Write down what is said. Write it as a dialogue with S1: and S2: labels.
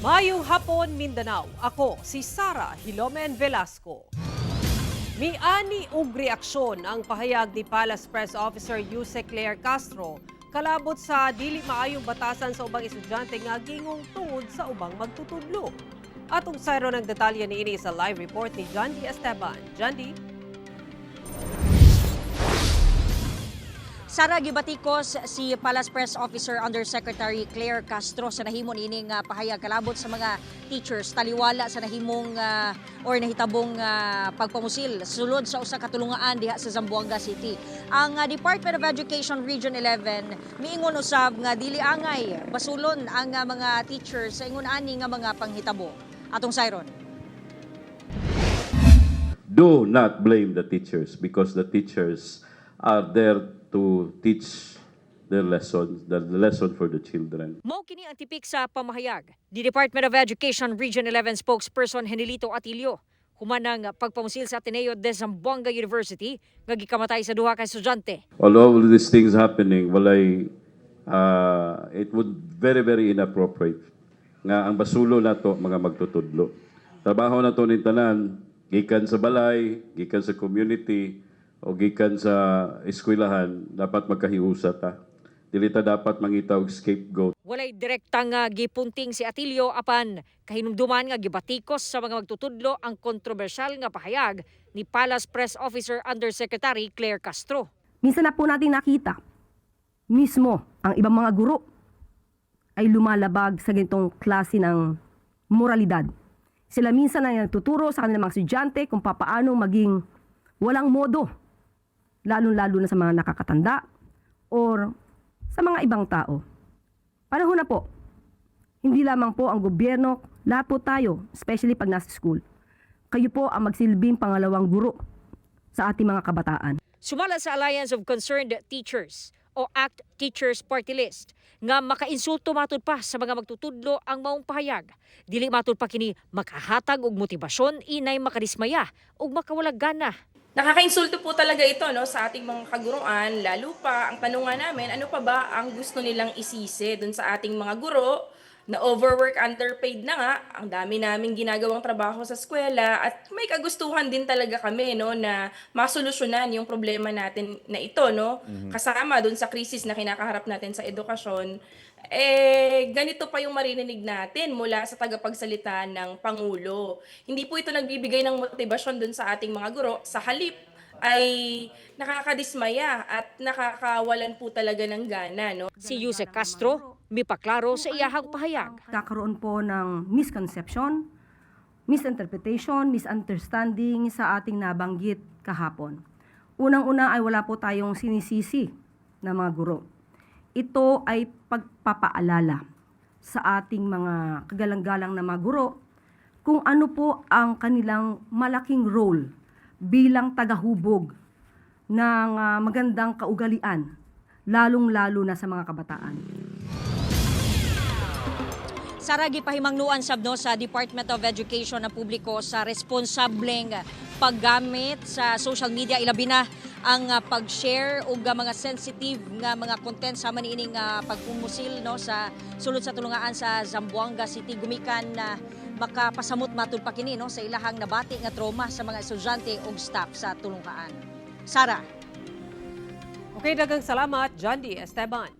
S1: Mayong hapon, Mindanao. Ako si Sara Hilomen Velasco. Miani og reaksyon ang pahayag ni Palace Press Officer Usec Claire Castro kalabot sa dili maayong batasan sa ubang estudyante nga gingong tungod sa ubang magtutudlo. Atong sayron ang detalye niini sa live report ni John D. Esteban. John D.
S2: Sara, gibatikos si Palace Press Officer Undersecretary Claire Castro sa nahimo niining pahayag kalabot sa mga teachers taliwala sa nahimong or nahitabong pagpamusil sulod sa usa ka tulungaan diha sa Zamboanga City. Ang Department of Education Region 11 miingon usab nga dili angay basulon ang mga teachers sa ingon ani nga mga panghitabo. Atong sayron.
S3: Do not blame the teachers because the teachers are there to teach their lesson, the lesson for the children.
S2: Mao kini ang tipik sa pamahayag ni Department of Education Region 11 spokesperson Henelito Atilio human ang pagpamusil sa Ateneo de Zamboanga University nga gikamatay sa duha ka estudyante.
S3: All of these things happening, walay, it would very, very inappropriate nga ang basulo nato mga magtutudlo. Trabaho nato ning tanan, gikan sa balay, gikan sa community, o gikan sa eskwelahan, dapat magkahiusa ta. Dili ta dapat mangita og scapegoat.
S2: Walay direktang gipunting si Atilio apan kahinumduman nga gibatikos sa mga magtutudlo ang kontrobersyal nga pahayag ni Palace Press Officer Undersecretary Claire Castro.
S4: Minsan na po natin nakita, mismo ang ibang mga guro ay lumalabag sa ganitong klase ng moralidad. Sila minsan ay nagtuturo sa kanilang mga estudyante kung papaano maging walang modo, lalong-lalo na sa mga nakakatanda or sa mga ibang tao. Panahon na po, hindi lamang po ang gobyerno, lahat po tayo, especially pag nasa school. Kayo po ang magsilbing pangalawang guro sa ating mga kabataan.
S2: Sumala sa Alliance of Concerned Teachers o ACT Teachers Party List nga makainsulto matud pa sa mga magtutudlo ang maong pahayag. Dili matud pa kini makahatag og motibasyon, inay makadismaya ug makawalag gana.
S5: Nakakainsulto po talaga ito, no, sa ating mga kaguruan, lalo pa ang tanong nga namin, ano pa ba ang gusto nilang isisi dun sa ating mga guro na overwork, underpaid na nga, ang dami naming ginagawang trabaho sa eskwela at may kagustuhan din talaga kami, no, na masolusyonan yung problema natin na ito, no, kasama dun sa krisis na kinakaharap natin sa edukasyon. Eh, ganito pa yung maririnig natin mula sa tagapagsalita ng Pangulo. Hindi po ito nagbibigay ng motibasyon dun sa ating mga guro. Sa halip ay nakakadismaya at nakakawalan po talaga ng gana, no?
S2: Si Usec Castro mipaklaro sa iyahang pahayag.
S4: Kakaroon po ng misconception, misinterpretation, misunderstanding sa ating nabanggit kahapon. Unang-una ay wala po tayong sinisisi na mga guro. Ito ay pagpapaalala sa ating mga kagalang-galang na mga guro kung ano po ang kanilang malaking role bilang tagahubog ng magandang kaugalian, lalong-lalo na sa mga kabataan.
S2: Sara, gipahimangnuan sab, no, sa Department of Education ang publiko sa responsableng paggamit sa social media, ilabi na ang pag-share og mga sensitive nga mga content sama niining pagpumusil, no, sa sulod sa tulungaan sa Zamboanga City gumikan na makapasamot matud pa kini, no, sa ilahang nabati nga trauma sa mga estudyante ug staff sa tulungaan. Sara.
S1: Okay, daghang salamat, John D. Esteban.